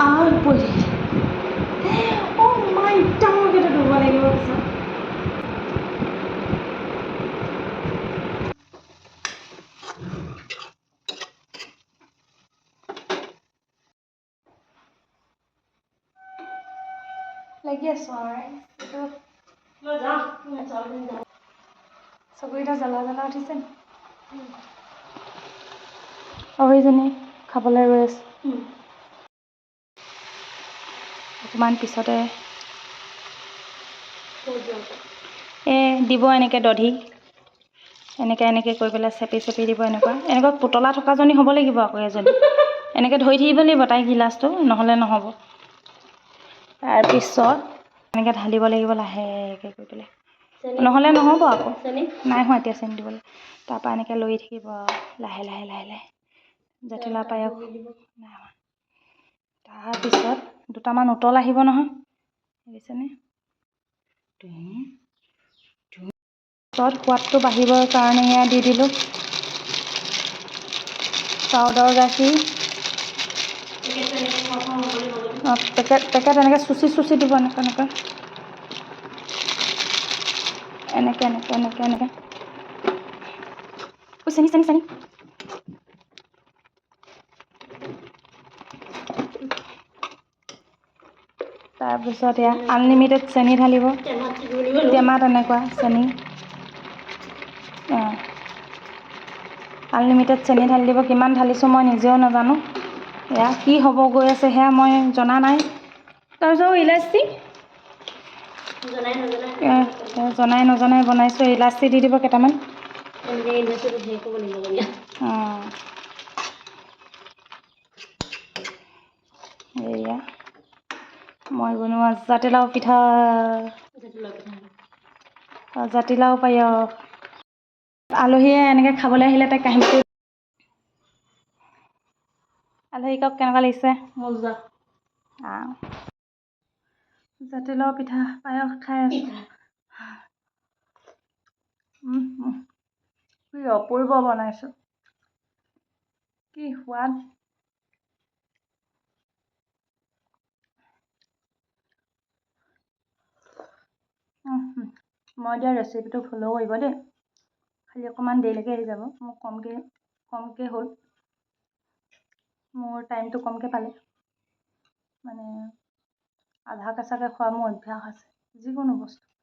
আৰু পৰি। অ' মাই, ডাঙৰকৈ ধুব লাগিব পিছত। লাগি আছোঁ আৰু এইটো। চকুকেইটা জ্বলা জ্বলা উঠিছে নি? আৰু এইজনী খাবলৈ ৰৈ আছে। অকণমান পিছতে এই দিব এনেকৈ দধি, এনেকৈ এনেকৈ কৰি পেলাই চেপি চেপি দিব। এনেকুৱা এনেকুৱা পুতলা থকাজনী হ'ব লাগিব আকৌ। এজনী এনেকৈ ধৰি থাকিব লাগিব তাই গিলাচটো, নহ'লে নহ'ব। তাৰপিছত এনেকৈ ঢালিব লাগিব লাহেকৈ কৰি পেলাই, নহ'লে নহ'ব আকৌ। নাই হোৱা এতিয়া চেনি দিবলৈ। তাৰপৰা এনেকৈ লৰি থাকিব লাহে লাহে লাহে লাহে। জাতিলাও পায়স নাই হোৱা। তাৰপিছত দুটামান উতল আহিব নহয়, দেখিছেনে? সোৱাদটো বাঢ়িবৰ কাৰণে এয়া দি দিলোঁ পাউদাৰ গাখীৰ। অঁ, পেকেট পেকেট এনেকৈ চুচি চুচি দিব, এনেকৈ এনেকৈ এনেকৈ এনেকৈ এনেকৈ এনেকৈ। চেনি চেনি চেনি। তাৰপিছত এয়া আনলিমিটেড চেনি ঢালিব। টেমাত এনেকুৱা চেনি, অঁ, আনলিমিটেড চেনি ঢালি দিব। কিমান ঢালিছোঁ মই নিজেও নাজানো। এয়া কি হ'ব গৈ আছে সেয়া মই জনা নাই। তাৰপিছত ইলাচি, জনাই নজনাই বনাইছোঁ। ইলাচি দি দিব কেইটামান। অঁ, এয়া মই বনোৱা জাতিলাও পিঠা, জাতিলাও পায়স। আলহীয়ে এনেকৈ খাবলৈ আহিলে তাই কাহিনীটো আলহী কওক, কেনেকুৱা লাগিছে? মজা। জাতিলাও পিঠা পায়স খাই আছোঁ। কি অপূৰ্ব বনাইছোঁ, কি সোৱাদ! মই দিয়া ৰেচিপিটো ফ'ল' কৰিব দেই। খালি অকণমান দেৰিলৈকে আহি যাব। মোক কমকৈ কমকৈ হ'ল, মোৰ টাইমটো কমকৈ পালে। মানে আধা কেঁচাকৈ খোৱা মোৰ অভ্যাস আছে যিকোনো বস্তু।